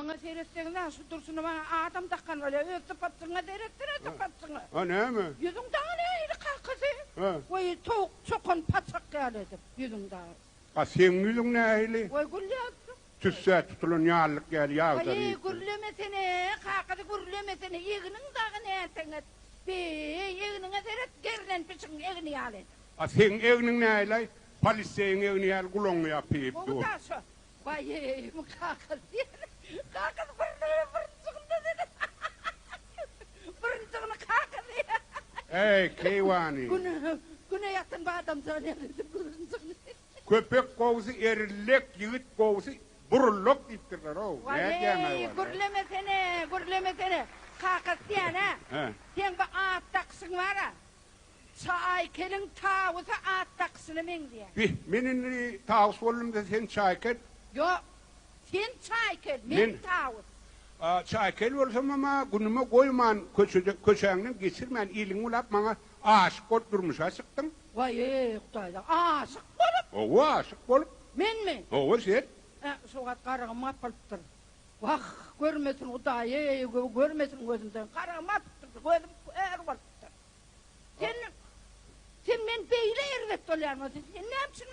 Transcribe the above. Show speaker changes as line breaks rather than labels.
Maňa seretseňiz-ä, şu durşuna maňa adam dakan bolýar. Öz sypatjygyňa seretsene, sypatjygyňa.
A näme?
Ýüzüň dagy nähili kakasy?
Hä.
Goý, towuk çokan paçak ýaly edip, ýüzüň dagy.
A seň ýüzüň nähili?
Goý, gülýärsiň.
Tüssä tutulan ýarlyk ýaly ýagdaryp.
Aý, gürlemesene, kakasy, gürlemesene, egniň dagy näteňet. Be-eý, egniňe seret, gerlen pişigiň egni ýaly edip.
A seň egniň nähili-aý? Poliseýiň egni ýaly gulagyňy ýapyp dur.
Gowy daşa. Waý-eý, kakasy diýen. Kakasy birneme birinjiginde seni. Birinjigini kakasy.
Eý, keýwany.
Güne, güne ýatan badamjan ýaly edip birinjigini.
Köpek gowusy erillek, ýigit gowusy burullak diýipdirler-ow. Nädýäň-aý
Waý-eý,
walla?
gürlemesene, gürlemesene. Kakasy diýen-ä.
Hä.
Seň bu at dakyşyň bar-a. Çaýkeliň tawusy at dakyşyna meňzeýär.
Bih, men indi tawus boldum-da, sen çaýkel.
Ýok, sen çaýkel, men tawus.
A, çaýkel bolsamam-a, günüme goýman, köçede, köçäňden geçirmän, iliňi bulap, maňa aşyk bolup durmuşa çykdyň.
Waý-eý, Hudaý-da, aşyk bolup?
Hawa, aşyk bolup.
Menmi?
Hawa, sen.
Ä, şo wagt garagym gapylypdyr. Wah, görmesin Hudaý-eý, görmesin gözümden, garagym gapypdyr, gözüm kör bolupdyr. Sen, sen men beýle erbet bolýarmyň? Sen näme üçin.